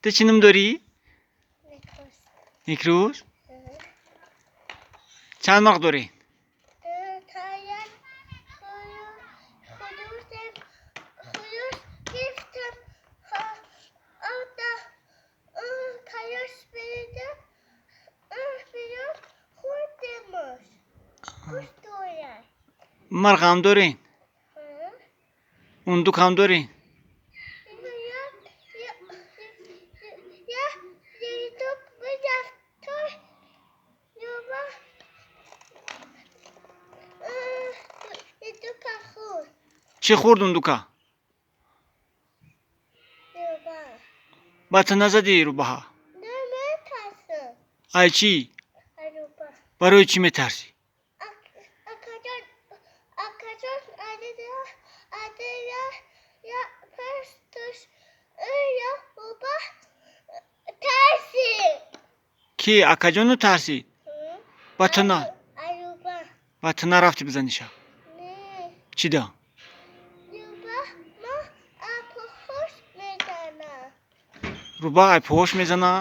Ту чӣ ном дорӣ? Некрӯз. Чанд марғ дорӣ? Марғам дорен? Ундукам дорен? Чӣ хӯрд ундука? Ба ту назадӣ рӯбаҳа? Ай чӣ? Барои чӣ метарсӣ? Ки акаҷону тарсид? Ба ту на ба ту нарафтӣ бизаниша? Чӣ да? Рӯба ай поҳош мезана?